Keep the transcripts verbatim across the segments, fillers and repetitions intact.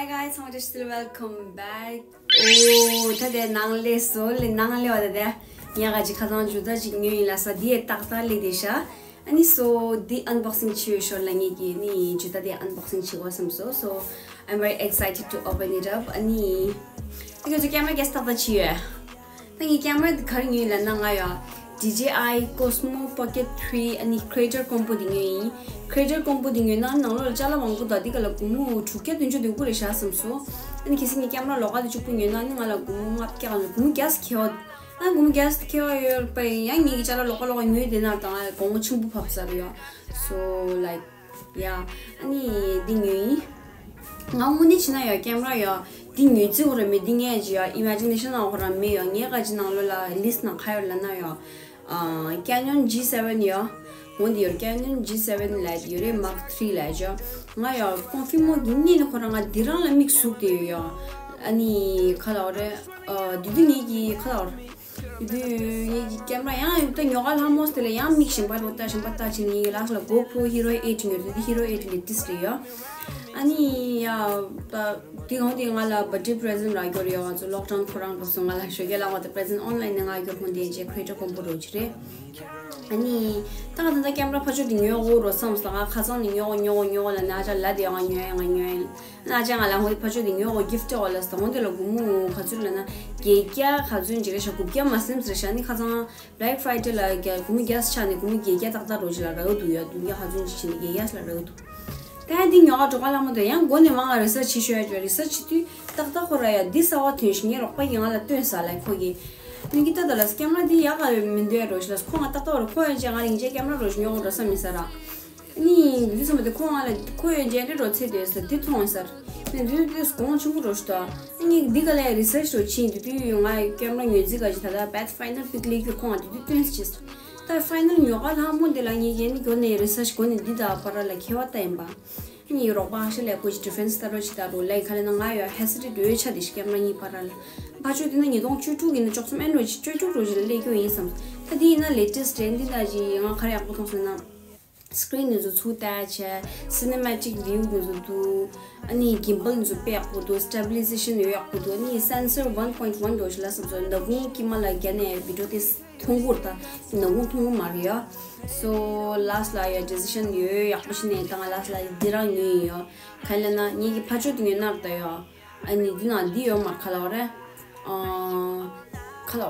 Hi guys, how much still welcome back. Oh, ད་དེ་ནང་ལས་སོ་ལས་ནང་ལས་བ་ད་དེ་ཉག་ག་ཅིག་ཁ་སང་ཇུ་ད་ཅིག་ཉོས་ཡིན་ལ་ས་དེ་ཏག་ཏག་ལས་དེ་ཤ། ཨ་ནི་སོ་དེ་unboxing བྱེད་ཡོད་ཤོར་ལ་ངེད་ཀྱི་ནི་ཇུ་ད་དེ་unboxing བྱེད་དགོས་བསམ་སོ། So I'm very excited to open it up. ཨ་ནི་ད་ཁྱོད་ཚོ་ཀེམ་ར་ག་ས་ཏག་ཏག་བྱེད་ཡོད། ད་ངའི་ཀེམ་ར་འདི་ག་རེ་ཉོས་ལབ་ན། ང་ཡ་ཌི་ཇེ་ཨའི་Cosmo Pocket Three ཨ་ནི་Creator Combo འདི་ཉོས་ཡིན། Creator Combo འདི་ཉོས་ན་ནང་ལོགས་ལ་ཅ་ལག་མང་པོ་དང་འདི་ག་ལ་སྒོར་མོ་དྲུག་བརྒྱ་བདུན་ཅུ་འདི་གུ་རེ་བཞག་བསམ་སོང་། ཨ་ནི་གལ་སྲིད་ངའི་ཀེམ་ར་ལོགས་ཀ་དེ་གཅིག་པུ་ཉོས་ན་ཨ་ནི་ང་ལ་སྒོར་མོ་ལྔ་བརྒྱ་གང་ལ་སྒོར་མོ་བརྒྱ་ཙམ་ཁེལ་བ། ཨ་སྒོར་མོ་བརྒྱ་ཙམ་ཁེལ་བ་ཡོད་པ་ཡིན་ཡང་ངེད་ཀྱི་ཅ་ལག་ལོགས་ཀ་ལོགས་ཀ་ཉོས་བསྡད་ན་ད་ང་གོང་ཆེན་པོ་བབས་ཚར་ཡོད། So like yeah, ཨ་ནི་འདི་ཉོས་ཡིན། ང་དངོས་གནས་བྱས་ན་ཡ་ཀེམ་ར་ཡ་འདི་ཉོས་རྩིས་ཁོ་ར་མེད། འདི་ངས་ཅི་ཡ་ཨི་མེ་ཇི་ནེ་ཤན་ནང་ཁོ་ར་མེད་ཡ། ངས་ག་ཅི་ནང་ལོགས་ལ་ལིས་ནང་ག་ཡོད་ལབ་ན་ཡ། ཨ་Canon G seven ཡ། འོ་འདི་ཡོད། Canon G seven ལབ་ཡོད་རེད། Mark Three ལབ་ཡོད། ང་ཡ་ཀོང་ཕི་མོ་གི་གཉིས་ནི་ཁོ་ར་ང་འདི་རང་ལ་དམིགས་ཟུག་དེ་ཡོད་ཡ། ཨ་ནི་ག་ལབ་རེད། ཨ་དེ་དུས་ངེད་ཀྱི་ག་ལབ་རེད། དེ་དུས་ངེད་ཀྱི་ཀེམ་ར་ཡང་ད་ཉོ་ག་ལྷག་མོ་དེ་ལ་ཡང་མིག་གཞན་པ་རུ་ལྟ་གཞན་པ་ལྟ་བྱས་ནས་ངེད་ཀྱི་ལག་ལ་GoPro Hero eight ཉོས། དེ་དུས་Hero eight latest རེད་ཡ། ཨ་ནི་ཡ་ད་དེ་གང་དེ་ང་ལ་birthday present རག་གི་ཡོད་རེད་ཡ། ང་ཚོ་ལོག་ཌའུན་ཁོ་རང་སྐབས་སུ་ང་ལ་ཞོགས་ཀས་ལངས་པ་དང་present online ནས་ང་ཡོད་ཁོང་དེ་རྗེས་Creator Combo རོ་ཅི་རེད། ཨ་ནི་ད་ང་ད་ལྟ་ཀེམ་ར་ཕ་ཆོས་དེ་ཉོ་དགོས་རོ་བསམ་སོང་། ང་ཁ་སང་ནས་ཉོ་གོ་ཉོ་གོ་ཉོ་གོ་ལ་ནི་ཨ་ཅག་ལ་དེ་ང་ཉོ་ཡ་ང་ཉོ་ཡ། ཨ་ཅག་ང་ལ་ཧོ་དེ་ཕ་ཆོས་དེ་ཉོ་གོ་gift འོ་ལ་སྟ་ཧོ་དེ་ལ་སྒོར་མོ་ག་ཚོད་ལ་ན་བརྒྱད་བརྒྱ་ག་ཚོད་ཅིག་རེད་ཤག་དགུ་བརྒྱ་མ་ཟིན་ཟེར་ཤག་ནི་ཁ་སང་Black Friday ལ་རྒྱ་སྒོར་མོ་བརྒྱ་ཆག་ནས་སྒོར་མོ་བརྒྱད་བརྒྱ་ཏག་ཏག་རོ་ཅིག་ལ་རག་གི་འདུག་ཡ། བདུན་བརྒྱ་ག་ཚོད་ཅིག་བྱས་ནས་བརྒྱད་བརྒྱ་ལ་རག་གི་འདུག་ད་ཡང་འདི་ཉོ་ག་འགྲོ་ག་ལ་མ་འདུག་ཡང་མགོ་ནས་མང་ང་research བྱེད་ཤོད་ཡ་ཅོ་research བྱེད་དུས་ཏག་ཏག་ཁོ་ར་ཡ་འདི་གསར་བ་ཐོན་ཤག་ངའི་རོགས་པ་གིས་ང་ལ་སྟོན་ས་ལ་ཁོ་གིས་ནི་གི་ད་ད་ལ་ཀེམ་ར་འདི་ཡག་ག་མི་འདུག་ཡ་རོ་ཞིག་ལ་ཁོ་ང་ཏག་ཏག་རོ་ཁོ་ཡ་ཅེ་ང་རིང་ཅེ་ཀེམ་ར་རོ་ཞིག་ཉོ་གོ་འགྲོ་ས་མི་ས་ར། ནི་འདི་ཚོ་མ་དེ་ཁོ་ང་ལ་ཁོ་ཡོད་འཇལ་འདྲེ་འགྲོ་ཚེ་དེ་ཟེར་དེ་མཐོང་ཟེར། ནི་དེ་དུས་གོང་ཆེན་པོ་འགྲོ་ཞུ་དོ། ནི་འདི་ག་ལ་research འགྲོ་ཕྱིན་དེ་དུས་ཡོད་ང་ཀེམ་ར་ཉོས་རྩིས་ག་ཅི་ད་ལྟ་Pathfinder ཕིག་ལེགས་ཀྱི་ཁོང་དེ་དུས་སྟོན་ཅི་ཟེར། ད་final ཉོ་ག་ལྷག་མོ་དེ་ལ་ངས་ཡན་གོ་ནས་research གོ་ནས་འདི་དང་བར་ལ་ཁྱད་པར་ལྟ་ཡིན་པ། ནི་རོགས་པ་ཧ་ཤ་ལས་ཀོ་ཅི་difference ལྟ་རོ་ཅི་ལྟ་རོ་ལས་ག་ལས་ན་ང་ཡོད་hesitate འོས་ཆ་དེ་ཞིག་ཀེམ་ར་གཉིས་བར་ལ། ཕ་ཆོས་དེ་ན་ཉིས་སྟོང་བཅུ་དྲུག་གི་ན་ཅོག་ཙམ་ཨེན་རོ་ཅི་བཅུ་དྲུག་རོ་ཅི་ལ་ལས་ཀྱོ་ཡིན་བསམ། ད་དེ་ཡིན་ན་latest རེད། འདི་ལ་ཅི་ང་ག་རེ་ཡག་པོ་མཐོང་སོང་ན། Screen ནས་བཟོ་ཚུགས་ལྟ་བྱས། Cinematic view ནས་བཟོ་འདུག་ཨ་ནི་gimbal ནས་བཟོ་དཔེ་ཡག་པོ་འདུག stabilization ཡོད་ཡག་པོ་འདུག་ཨ་ནི་sensor one point one འགྲོ་ཞིག་ལ་བསམ་སོང་། ནག་ཁུང་དཀྱིལ་མ་ལ་བརྒྱབ་ནས་video དེ་མཐོང་གི་རེད། ད་ནག་ཁུང་མཐོང་གི་མ་རེད་ཡ། So last ལ་ཡ་decision ཡོད་ཡག་པོ་ཞིག་ནས་ད་ང་last ལ་འདི་རང་ཉོས་ཡིན་ཡ། ག་ལ་ན་ངེད་ཀྱི་ཕ་ཆོས་དེ་ཉོས་ན་རེད་ད་ཡ། ཨ་ནི་འདི་ན་འདི་ཡོད་མ་རེད། ག་ལ་བ་རེད། ཨ་ག་ལ་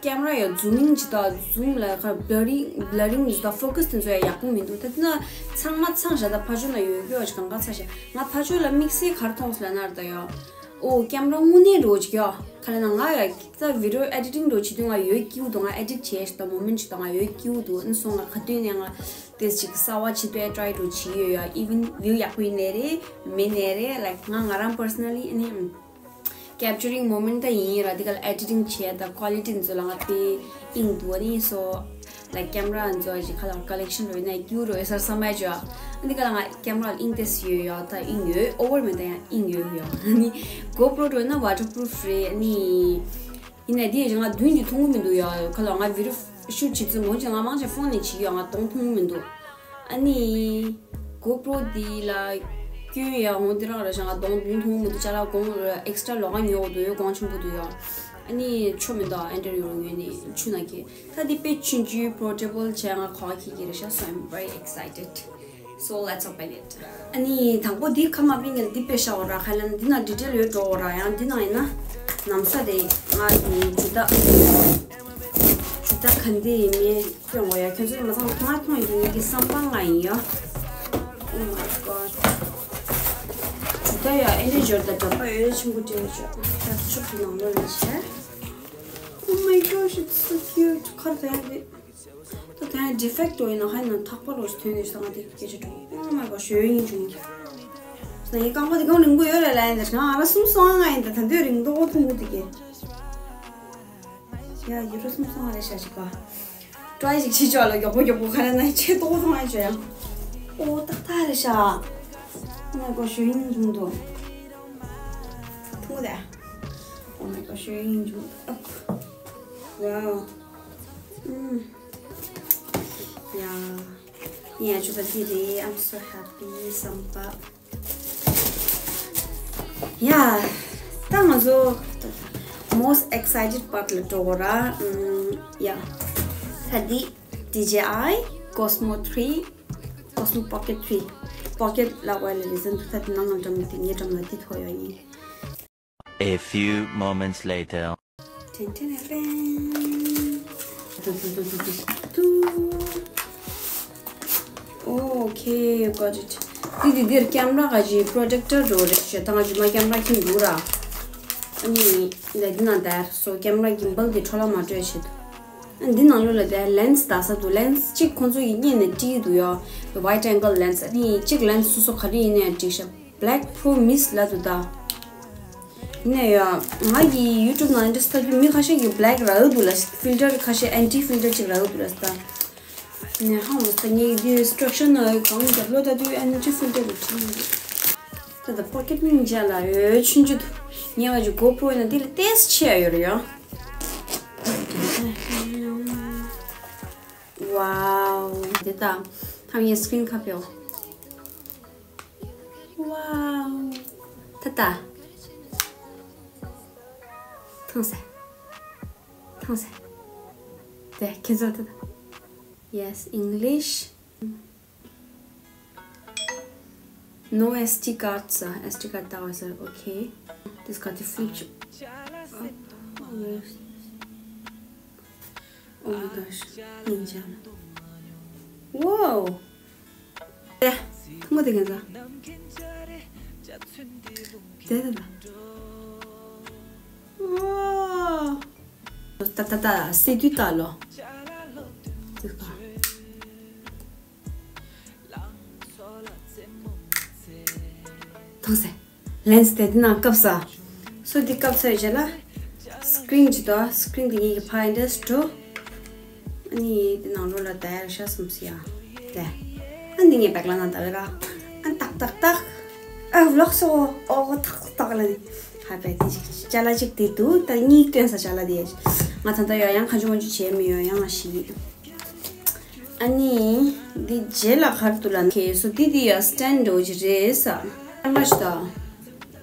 ཀེམ་ར་ཡ་zooming ཇི་ལྟར་zoom ལ་ག་blurring blurring ཇི་ལྟར་focus དེ་ཚོ་ཡ་ཡག་པོ་མི་འདུག་ད་དེ་ན་ཚང་མ་ཚང་བཞག་ད་ཕ་ཆོས་ན་ཡོད་ཀྱོ་ཅི་གང་ག་ཚ་ཤ། ང་ཕ་ཆོས་ལ་དམིགས་བསལ་ག་རེ་མཐོང་སོང་ལབ་ན་རེད་ད་ཡ། ཨོ་ཀེམ་ར་དངོས་གནས་རོ་ཅིག་ཡ། ག་ལ་ན་ང་ཡ་ད་video editing རོ་བྱེད་དུས་ང་ཡོད་སྐྱིད་པོ་འདུག་ང་edit བྱས་ཤག་ད་moment ཅིག་ད་ང་ཡོད་སྐྱིད་པོ་འདུག་ཨ་ནི་སོང་ང་ག་དུས་ནས་ང་དེ་ཅིག་གསར་བ་བྱེད་པའི་try འགྲོ་བྱེད་ཡོད་ཡ། Even view ཡག་པོ་ཡིན་ནའི་རེད་མིན་ནའི་རེད། Like ང་ང་རང་personally ཨ་ནི་capturing moment ད་ཡིན་ར། དེ་ག་ལ་editing བྱས་ད་quality ཚོ་ལ་ང་དཔེ་དབྱིངས་འདུག་ཨ་ནི་so like camera ཚོ་ཅིག་ག་ལ་collection རོ་ཡིན་ན་སྐྱིད་པོ་རོ་ཡོད་ས་བསམ་མ་བྱོས་ཨ། དེ་ག་ལ་ང་camera ལ་དབྱིངས་དེ་ཡོད་ཡ། ད་དབྱིངས་ཡོད་over མིན་ད་ཡང་དབྱིངས་ཡོད་ཡ། ཨ་ནི་GoPro འགྲོ་ན་waterproof རེད། ཨ་ནི། ཡིན་ནའི་དེ་ཡང་ང་མདུན་གྱི་མཐོང་གི་མི་འདུག་ཡ། ག་ལ་ང་video shoot བྱེད་ཙམ་འོན་ཀྱང་ང་མང་ཆེ་phone ནས་བྱེད་ཀྱི་ཡོད། ང་གདོང་མཐོང་གི་མི་འདུག་ཨ་ནི་GoPro འདི་ལ་སྐྱོན་ཡ་འོང་དེ་རང་རེད་ཤག་ང་གདོང་མདུན་མཐོང་གི་མི་འདུག་ཅ་ལག་གོང་extra ལོགས་ཀ་ཉོ་དགོས་འདུག་ཡོད་གོང་ཆེན་པོ་འདུག་ཡ། ཨ་ནི་ཆོ་མི་འདུག་ཨེན་ཌི་རི་ཡོང་ཡོད་ནི་ཆུ་ན་ཁེ། ད་འདི་དཔེ་ཆུང་ཆུང་portable བྱས་ང་གོ་བ་ཁེ་གི་རེད་ཤག so I'm very excited. So let's open it. ཨ་ནི་དང་པོ་འདི་ཁ་མ་པིན་ངལ་འདི་དཔེ་ཤ་བ་ར་ཁ་ལན་འདི་ན་detail ཡོད་འགྲོ་བ་ར། ཡང་འདི་ན་ཡིན་ན་ནམ་ས་དེ་ང་ནི་ཇུ་ད་ཇུ་ད་ག་འདི་ཡིན་མིན་སྐྱོན་འོ་ཡ། ཁྱོད་ཚོས་མ་ཚང་ཁོང་ཁོང་ཡིན་ངེད་ཀྱི་བསམ་པ་ང་ཡིན་ཡ། Oh my god. ཇུ་ད་ཡ་ཨེ་འདྲ་འབྱོར་ད་འདྲ་པ་ཡོད་ཆེན་པོ་སྤྲད་ཆོག་ད་ཆུ་ཕུ་ནང་ལོ་ལ་བྱས། Oh my gosh, it's so cute. ཁར་ད་ཡ་འདི། ད་ད་ཡང་defect འགྲོ་ཡིན་ན་ཧ་ཡིན་ན་ཐག་པ་རོ་ཞིག་ཐོན་ནས་ས་ང་དེ་སྐད་ཆ་འགྲོ། Oh my god, ཞོ་ཡིན་བྱུང་གི། ས་ངའི་རྐང་པ་དེ་གང་རིང་པོ་ཡོད་རེད་ལ་ཡིན་ད་ང་ང་ར་སུམ་སོང་ང་ཡིན་ད་ད་འདོད་རིང་ཏོག་ཐུང་པོ་དེ་གས། ཡ་ཡུ་རོ་སུམ་སོང་ང་རེད་ཤ་ཅིག་ག་ཀྲོའི་ཞིག་ཕྱི་ཕྱོགས་ལ་མགྱོགས་པོ་མགྱོགས་པོ་ག་རེ་ན་ཆེ་ཏོག་ཐུང་ང་ཅོ་ཡང་། ཨོ་ཏག་ཏག་རེད་ཤ། Oh my god, ཞོ་ཡིན་བྱུང་འདུག་ཐུང་དེ། Oh my god, ཞོ་ཡིན་བྱུང་ཨ། Wow. ཨུམ། ཡ། ཡ་ཇུ་ད་འདི་རེད། I'm so happy བསམ་པ། ཡ། ད་ང་ཚོ་most excited part ལ་འགྲོ་དགོས་ར། ཨམ། ཡ། ད་འདི་ཌི་ཇེ་ཨའི་Cosmo three Cosmo Pocket three Pocket ལ་ཝེ་ལ་རི་ཟན་དུ་ད་འདི་ནང་ལ་འགྲམ་ལ་འདི་ངའི་འགྲམ་ལ་འདི་ཐོ་ཡོད་ཡིན། A few moments later. ཏན་ཏན་ཏན་ཏན། Okay, got it. འདི་འདི་འདིར་ཀེམ་ར་ག་ཅི་projector འགྲོ་རེད་ཞེས་ད་ང་ཅི་མ་ཀེམ་ར་ཁྱིམ་འདུག་ར། ཨ་ནི་ལས་འདི་ནང་དར་སོ་ཀེམ་ར་གིམ་པལ་འདི་འཕྲོ་བརླག་མ་སྤྲོད་ཆེད་དུ། ཨ་འདི་ནང་ལོགས་ལ་དེ་ལེན་སི་ད་ས་འདུག་ལེན་སི་གཅིག་ཁོང་ཚོ་ཡིས་རྙེད་ནས་བྲིས་འདུག་ཡོ། Wide angle lens ཨ་ནི་གཅིག་ལེན་སི་སོ་སོ་ག་རེ་ཡིན་ནའི་འགྲིག་ཤག Black Pro Mist ལབ་འདུག་ད། ནས་ཡ། ང་གི་YouTube ནང་འདྲི་སྟབས་མི་ཁ་ཤས་ཀྱིས་black རག་གི་འདུག་ལ། ཕིལ་ཊར་ཁ་ཤས་anti filter ཅིག་རག་གི་འདུག་ལ་ད། ནས་ཧ་མ་སྟ་ངས་འདི་instruction ནང་གང་རྒྱབ་ལོ་ད་དུས་anti filter རུ་ཁྲིད་མི་འདུག་ད་ད་pocket སྙིང་རྗེ་ལ་ཡོད་ཆུན་ཆུ་འདུག་ངས་ང་ཅིག་GoPro ཡིན་ན་འདི་ལ་ཏེས་ཆེ་ཡ་ཡོད་རེད་ཡ། Wow དེ་ད་ཐམ་ཡས་screen ཁ་ཕེའོ། Wow ད་ད། ཐང་སེ། ཐང་སེ། དེ་ཁྱེད་ཚོ་ད་ད། Yes, English. No S D cards, uh, S D card that was uh, okay. This got the future. Oh my gosh. Ninja. Wow. ད་ཐུང་མ་དེ་གན་ཟ། དེ་དེ་ད། ཨོ། ད་ད་ད་སེ་དུས་ད་ལོ། དེ་ག་ཐང་སེ། ལེན་སི་དེ་དེ་ནང་བཀབ་ས། སོ་དེ་བཀབ་ཚར་རྗེས་ལ། སི་ཀི་རིན་ཅིག་དོ། སི་ཀི་རིན་དེ་ངེད་ཀྱི་ཕ་ཨེ་འདྲས་འགྲོ། ཨ་ནི་དེ་ནང་ལོགས་ལ་ད་ཡར་ཤ་སུམ་སི་ཡ། དེ། ཨ་ནི་ངས་བེག་ལ་ནང་ད་གི་ར། ཨ་ཏག་ཏག་ཏག་ཨ་ཝི་ལོག་སོ། ཨོ་ཏག་ཏག་ལ་ནི། ཧ་པའི་དེ་ཅིག་ཅ་ལ་ཅིག་དེ་འདུག་ད་གཉིས་སྟོན་ས་ཅ་ལ་དེ་ཡ། ང་ད་ལྟ་ཡོད་ཡང་གང་བྱུང་མང་བྱུང་བྱས་མི་ཡོད་ཡང་ང་ཞིག་ཨ་ནི། འདི་རྗེས་ལ་གར་དུ་ལ་ཁེ་སོ་འདི་འདི་ཡ་སི་ཊེན་ཌི་འོ་ཅི་རེད་ས། ཨ་མ་ཤི་ད།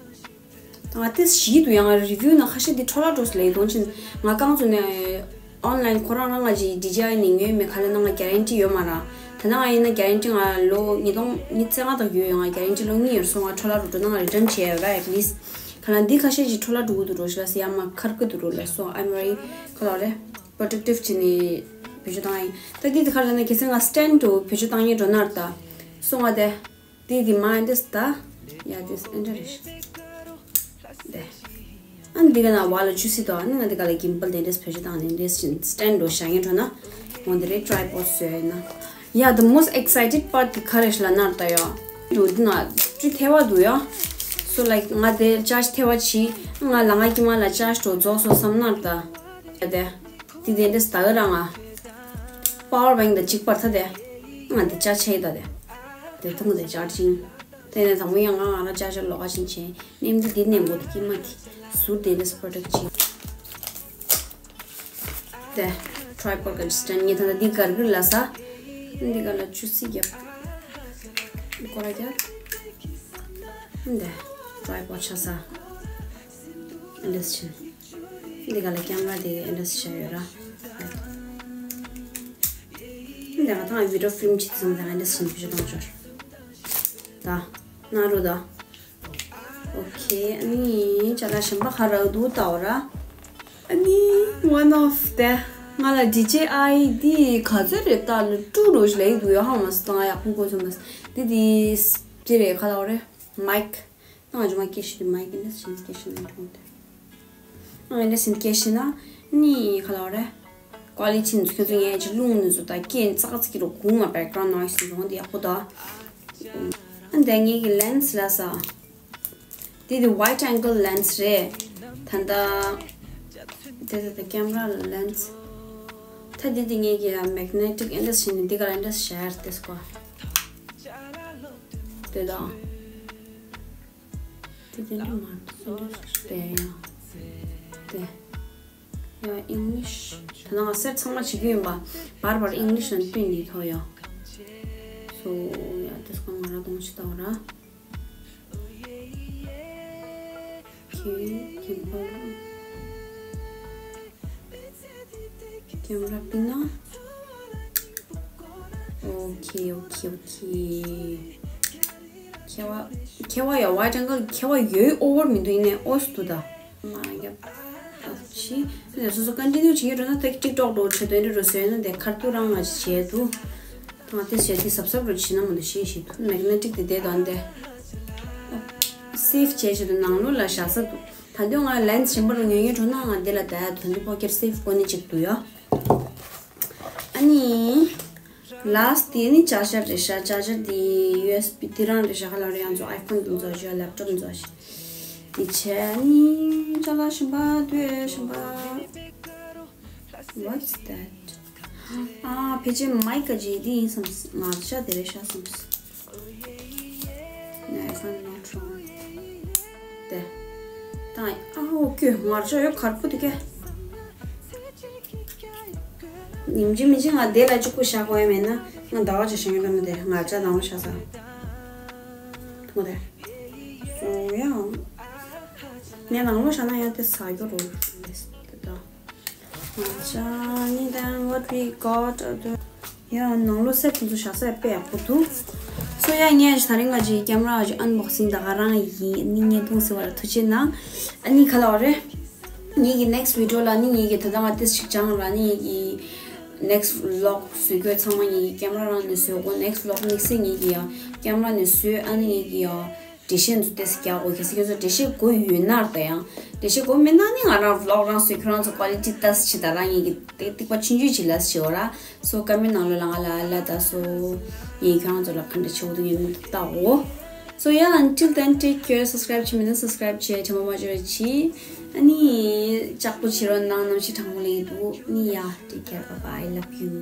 ང་ཏིས་ཞིག་ཏུ་ཡང་རི་བིའུ་ན་ཁ་ཤས་འདི་འཕྲོ་བརླག་འགྲོ་སི་ལེ་གདོང་ཆེན། ང་རྐང་བཙུགས་ནས་ཨོན་ལན་ཁོ་རང་རང་ང་ཅི་ཌི་ཇེ་ཨའི་ནས་ཉོས་མེད་ག་ལ་ན་ང་གེ་རན་ཊི་ཡོད་མ་ར། ད་ན་ང་ཡིན་ན་གེ་རན་ཊི་ང་ལོ་ཉིས་སྟོང་ཉི་ཤུ་རྩ་ལྔ་དང་ཡོད་ཡོད་ང་གེ་རན་ཊི་ལོ་གཉིས་ཡོད་སོང་ང་འཕྲོ་བརླག་འགྲོ་འགྲོ་ན་ང་རི་ཊན་བྱས་ཡོད་ར་at least། ག་ལ་འདི་ཁ་ཤས་ཅིག་འཕྲོ་བརླག་འགྲོ་གི་འདུག་འགྲོ་ཤི་ལ་སི་ཡ་མ་ཁར་གི་འདུག་འགྲོ་ལ་སོང་ཨ་མ་རི་ཁ་ལ་རེ། པྲོ་ཊེག་ཊིབ་བྱས་ནས་བེད་སྤྱོད་བཏང་ཡིན། ད་འདི་དེ་ཁ་ལ་ན་ཁེ་སེང་ང་སི་ཊེན་ཌི་འོ་བེད་སྤྱོད་བཏང་ཡིན་འགྲོ་ནར་ད། སོང་ཨ་དེ། འདི་འདི་མ་འདི་སི་ད། ཡ་འདི་སི་ཨེ་འདྲ་རེད་ཤག་དེ། ཨ་འདི་ག་ན་བ་ལ་ཆུ་སི་དོ་ཨ་ནི་ང་འདི་ག་ལ་གིམ་པལ་དེ་འདྲས་བེད་སྤྱོད་བཏང་ནས་འདྲས་ཤིན་སི་ཊེན་ཌི་འོ་བཞག་ཡིན་འགྲོ་ན། འོ་འདི་རེད་ཊི་རའི་པོཌ་བཟོས་ཡིན་ན། ཡ་the most excited part དེ་ག་རེ་ཤི་ལ་ནར་ད་ཡོ། འདི་ན་ཅུ་ཐེ་བ་འདུག་ཡོ། སོ་ལའིཀ་ང་དེ་ཅར་ཇི་ཐེ་བ་ཆི། ང་ལ་ང་ཀི་མ་ལ་ཅར་ཇི་འགྲོ་རྫོགས་སོ་བསམ་ནར་ད། ཡ་དེ། དེ་དེ་འདྲས་ད་ག་རང་ང་། པ་ཝར་བེང་དང་གཅིག་པར་ཐ་དེ། ང་དེ་ཅ་ཆེ་ད་དེ། དེ་ཐུང་དེ་ཅར་ཇིང་། དེ་ནས་དང་པོ་ཡང་ང་ང་ལ་ཅར་ཇར་ལོག་ག་ཕྱིན་ཆེ། ནེམ་དེ་དེ་ནེམ་པོ་དེ་ཀི་མ་དེ། ཟུར་དེ་འདྲས་པྲོ་ཊེག་ཆེ། དེ། ཊི་རའི་པོཌ་ག་ཅི་སི་ཊེན་ངས་ད་ད་འདི་གར་གིར་ལ་ས། འདི་ག་ལ་ཅུ་སི་རྒྱབ། ཀོ་ར་རྒྱབ། འདི། ཊི་རའི་པོཌ་ཆ་ས། འདྲས་ཆེ། འདི་ག་ལ་ཀེམ་ར་དེ་ཨེ་འདྲས་བྱས་ཡོད་ར། འདི་ང་ཐང་བི་ཌི་ཡོ་ཕིལམ་བྱེད་ཙང་ད་ཨེ་འདྲས་བྱས་བི་ཌི་ཡོ་བཏང་ཆོག་ད་ན་རོ་ད། ཨོ་ཁེ། ཨ་ནི་ཅ་ལག་གཞན་པ་ག་ར་འདུག་ལྟ་བ་ར། ཨ་ནི་one of the ང་ལ་ཌི་ཇེ་ཨའི་འདི་ག་ཚོད་རེད་ལྟ་ལ་ཀྲུ་རོ་ཞིག་ལེགས་འདུག་ཡོ་ཧ་མ་སི་ད་ང་ཡག་པོ་གོ་ཚོད་མ་སི་འདི་འདི་འདི་རེད་ག་ལ་བ་རེད། མའིཀ་ང་ང་ཅུང་མ་སྐད་ཤེས་མ་ཡིན་ན་སེམས་སྐད་ཤེས་ན་འགྲོ་འདི། ང་ཡིན་ན་སེམས་སྐད་ཤེས་ན་ནི་ག་ལ་བ་རེད། ཀོ་ལི་ཊི་ནི་ཁྱོད་ཚོ་ངས་ཅི་རླུང་ནི་ཚོ་ད་སྐད་ཙག་ཙིག་རོ་གུང་ང་བེག་གྷ་རའུན་ཌི་ནོའི་སི་འགྲོ་འདི་ཡག་པོ་ད། ཨ་འདི་ངས་ཀྱི་ལེན་སི་ལ་ས། དེ་དེ་wide angle lens རེད། ད་ད། དེ་དེ་དེ་ཀེམ་ར་ལ་ལེན་སི། ད་དེ་དེ་ངས་ཀྱི་མེག་ནེ་ཊིག་ཨེ་འདྲས་ཤིན་ནི་འདི་ག་ལ་ཨེ་འདྲས་ཤར་ཏེ་སྐོ། དེ་ད། དེ་དེ་འདྲ་མ་འདུག་འདྲ་དེ་ཡང་། དེ། ཡ་ཨིང་ལིཤ། ད་ནང་སེར་ཚང་མ་བྱེད་ཀྱི་ཡོད་པ། བར་བར་ཨིང་ལིཤ་ལ་བསྟུན་ནས་ཐོག་ཡ། སོ་ཡ་དེ་སྐོང་ང་ར་གདོང་ཆི་ལྟ་བ་ར། ཁྱེད་པར་ཀེམ་ར་པི་ན། ཨོ་ཁེ་ཨོ་ཁེ་ཨོ་ཁེ། ཁེ་བ་ཁེ་བ་ཡོད་བ་ཅང་ག་ཁེ་བ་ཡོད་ཨོ་བར་མི་འདུག་ཡིན་ནའི་ཨོ་སི་འདུག་ད། མ་རྒྱབ། ཨ་ཕྱི། ཨ་ནི་སོ་སོ་ཀོན་ཊི་ནིའུ་བྱེད་ཀྱི་འགྲོ་ན་ད་ཊིག་ཊོག་འགྲོ་བྱེད་དོན་འདྲ་རུ་བཟོས་ན་དེ་ཁར་ཐུག་རང་ང་བྱེད་དུ། ང་དེ་བྱས་དེ་གཟབ་གཟབ་རུ་བྱེད་ན་མ་འདུག་ཤེས་ཤེས་དུ་མེག་ནེ་ཊིག་དེ་དེ་དང་དེ། སེབ་བྱས་བྱེད་དུ་ནང་ལོགས་ལ་བཞག་ས་འདུག་ད་དུང་ང་ལན་གཞན་པ་རུ་ཉོ་ཉོ་འགྲོ་ན་ང་དེ་ལ་ད་དོན་དུ་ཕོ་ཁྱེར་སེབ་ཀོ་ནི་ཅིག་འདུག་ཡ། ཨ་ནི། ལཱ་སི་ཊི་དེ་ནི་ཅར་ཇར་རེད་ཤག་ཅར་ཇར་དེ་ཡུ་ཨེས་བི་དེ་རང་རེད་ཤག་ཧ་ལ་རེད། ཡང་ཚོ་ཨའི་ཕོན་དེ་ཚོ་ཞུ་ལེབ་ཊོབ་དེ་ཚོ་ཞིག་དེ་བྱས་ནི་ཅ་ལག་གཞན་པ་དུ་ཡོད་གཞན་པ། What's that? ཨ་ཕལ་ཆེར་མའི་ཀ་ཇི་དེ་ཡིན་བསམ། ངར་ལྕགས་དེ་རེད་ཤག་བསམ། No, if I'm not wrong. དེ། ད་ཨ་ཧོ་ཀྱོ་ངར་ལྕགས་ཡོད་གར་པོ་དེ་ཀ་ཉིན་གཅིག་མིན་གཅིག་ང་དེ་ལ་གཅིག་པུ་བཞག་དགོས་ཡ་མེད་ན་ང་ཟླ་བ་ཅིག་བཞག་ཡོད་ལ་ན་དེ་ང་ཅག་ནང་ལོགས་བཞག་ས། ཐུག་དེ། སོ་ཡ། ངས་ནང་ལོགས་བཞག་ན་ཡང་དེ་ཟ་རྒྱུ་རུ་རེད་དེ་ད། ང་ཅག་ནི་then what we got ཡ་ནང་ལོགས་སེ་ཕུ་ཚུ་བཞག་ས་དཔེ་ཡག་པོ་འདུག་སོ་ཡ་ངས་ད་རིང་ང་ཅིག་ཀེམ་ར་ཨན་བོག་སིང་ད་ག་རང་ཡིན་ནི་ངས་མཐོང་ཟེར་བ་ལ་ཐུགས་རྗེ་གནང་། ཨ་ནི་ག་ལ་བ་རེད། ངེད་ཀྱི་next video ལ་ནི་ངེད་ཀྱི་ད་ལྟ་ང་ཏིས་ཞིག་སྦྱངས་ར་ནི་ངེད་ཀྱི་next vlog བཟོ་རྒྱུ་ཚང་མ་ངེད་ཀྱི་ཀེམ་ར་རང་ནས་བཟོ་དགོས། next vlog དམིགས་བསལ་ངེད་ཀྱི་ཡང་ཀེམ་ར་ནས་བཟོས། ཨ་ནི་ངེད་ཀྱི་ཡང་འགྲེལ་བཤད་འདུག་ཏེས་རྒྱག་དགོས། གལ་སྲིད་ཁྱོད་ཚོ་འགྲེལ་བཤད་དགོས་ཡོད་ན་ད་ཡང་འགྲེལ་བཤད་དགོས་མེད་ན་ནི་ང་རང་vlog རང་བཟོས་ཁྱོད་རང་ཚོ་quality ཏིས་ཆེ་ད་རང་ངེད་ཀྱི་དེ་ཏིག་པ་ཆུང་ཆུང་ཅིག་ལ་ཞེས་བ་ར། So ཀ་མེན་ནང་ལོགས་ལ་ང་ལ་ལ་ད་སོ་ངས་ཁྱོད་རང་ཚོ་ལ་ག་འདྲ་ཆེ་བོ་འདུག་ངས་མི་འདུག་ལྟའོ། So yeah, until then, take care. Subscribe བྱེད་མི་འདུག་subscribe བྱེད། དྲན་པ་མ་བརྗེད་རོགས་གྱིས། ཨ་ནི་ལྕགས་པོ་བྱེད་རོགས་གནང་། གནམ་གཤིས་གྲང་མོ་ལེན་འདུག་ཨ་ནི་yeah, take care, bye bye, love you.